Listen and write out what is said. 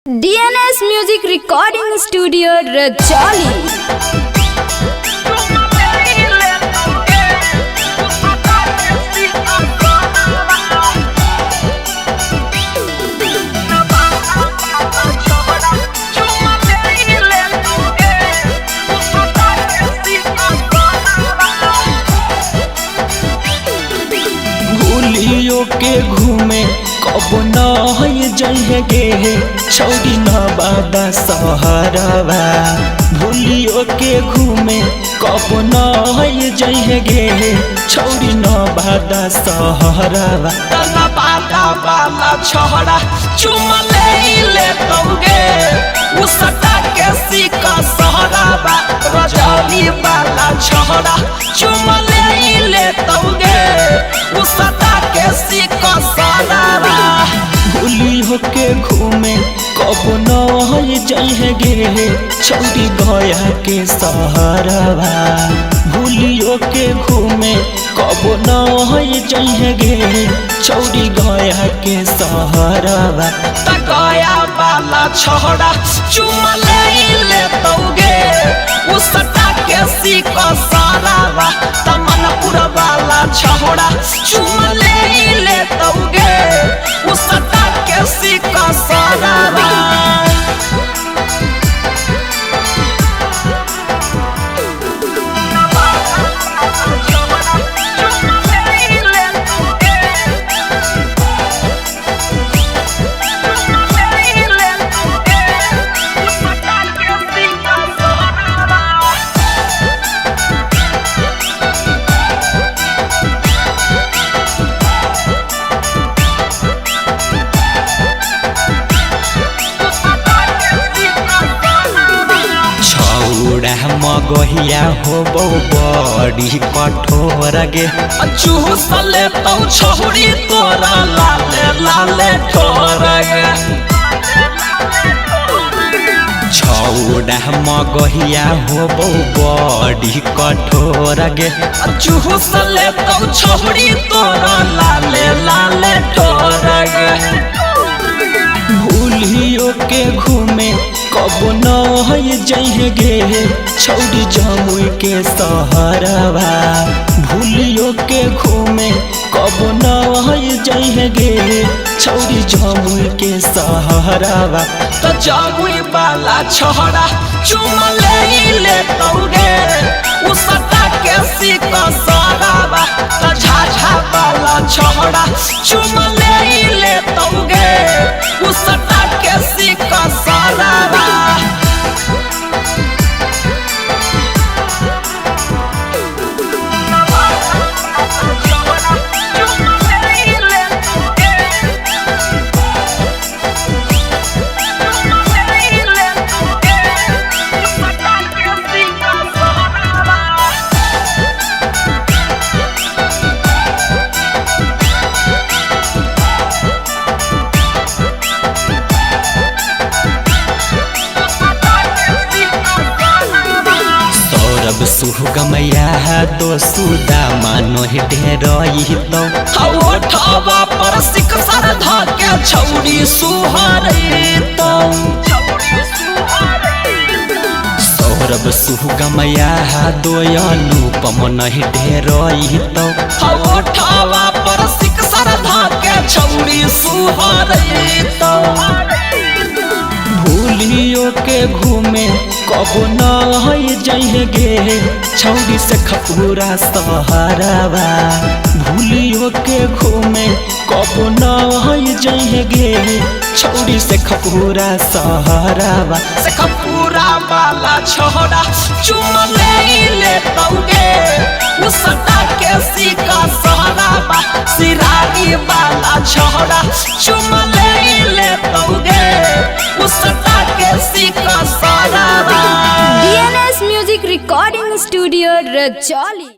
DNS Music Recording Studio, Rajali. भूलियो के घूमे कब न जइहे गे छौरी न बादा सहरवा। भूलियो के घूमे कब न जइहे गे छौरी न बादा सहरवा। तना बादा बाला छोहरा चुमा ले ले तौगे उसटा के सीक सहरवा। रजनी बाला छोहरा चुमा ले ले तौगे उसटा के सीक सहरवा। भूली होके घूमे कब न जइहे गे छौरी गया के सहरवा। भूलियो के घूमे कब न जइहे गे छौरी गया के सहरवा। त गया वाला छोहरा चुमा ले ले तौगे उसटा के सीक सहरवा। त मनपुर वाला छोहरा चुमा ले ले तौगे उसटा के सीक सहरवा। छौड़ा मगहिया हो बड़ी कठोर गे चूसले तौ छौड़ी तोरा लाले लाले ठोर गे। छौड़ा मगहिया हो बड़ी कठोर गे चूसले तौ छौड़ी तोरा लाले लाले ठोर गे। भूलियो के घूमे कब न जइहे गे छौरी जमुई के सहरवा। भूलियो के घूमे कब न जइहे गे छौरी जमुई के सहरवा। त जमुई वाला छोहरा चुमा ले ले तौगे उसटा के सीक सहरवा। त झाझा वाला छोहरा चुमा ले ले तौगे उसटा के सीक सहरवा। सौरभ सुगमैया दो सुदा मानो ढेरई तो ओठवा पर सिख सरधा के छौरी सुहरई तो। सौरभ सुगमैया दो अनुपम नहीं ढेरई तो ओठवा पर सिख सरधा के छौरी सुहरई तो। भूलियो के घूमे कब न जइहे गे छौरी से खपूरा सहरवा। भूलियो के घूमे कब न जइहे गे छौरी से खपूरा सहरवा। से खपूरा वाला छोहरा चुमा ले ले तौगे उसटा के सीक सहरवा। सिरारी वाला छोहरा चुमा ले ले तौगे उसटा के seek सहरवा। DNS Music Recording Studio, Rajali.